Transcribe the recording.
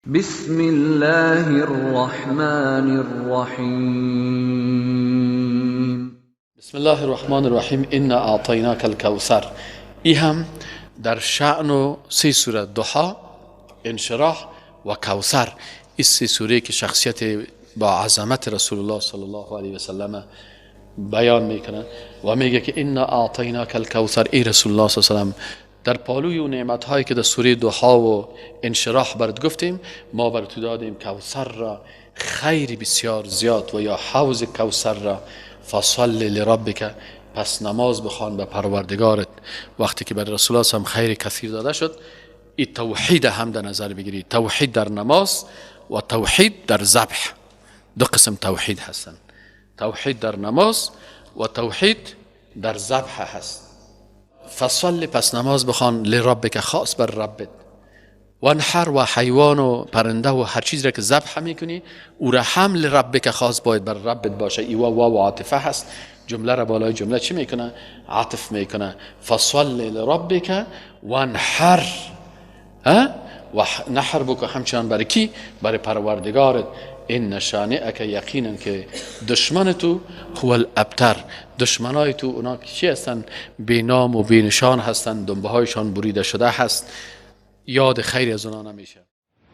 بسم الله الرحمن الرحیم. بسم الله الرحمن الرحیم. انا اعطیناک الکوثر. ای هم در شأن و سه سوره، ضحی، انشراح و کوثر، این سه سوره که شخصیت با عظمت رسول الله صلی الله علیه و سلم بیان میکنه و میگه که انا اعطیناک الکوثر. ای رسول الله صلی الله علیه و سلم، در پالوی و نعمت هایی که در سوره ضحی و انشراح برات گفتیم، ما بر تو دادیم کوثر را، خیر بسیار زیاد و یا حوض کوثر را. فصل لربک، پس نماز بخوان به پروردگارت. وقتی که بر رسول الله هم خیر کثیر داده شد، این توحید هم در نظر بگیرید، توحید در نماز و توحید در ذبح. دو قسم توحید هستند، توحید در نماز و توحید در ذبح هست. فصل، پس نماز بخوان، لربک، خاص بر ربت. وانحر، و حیوان و پرنده و هر چیز را که ذبح میکنی او را هم لربک، خاص باید بر ربت باشه. ای واو عاطفه هست، جمله را بالای جمله چی میکنه؟ عطف میکنه. فصل لربک وانحر، و نحر بکن همچنان برای کی؟ برای پروردگارت. ان شانئک، یقینا که دشمن تو، هو الابتر، دشمنای تو اونا چی هستن؟ بی نام و بی نشان هستن، دنبه هایشان بریده شده هست، یاد خیر از اونا نمیشه.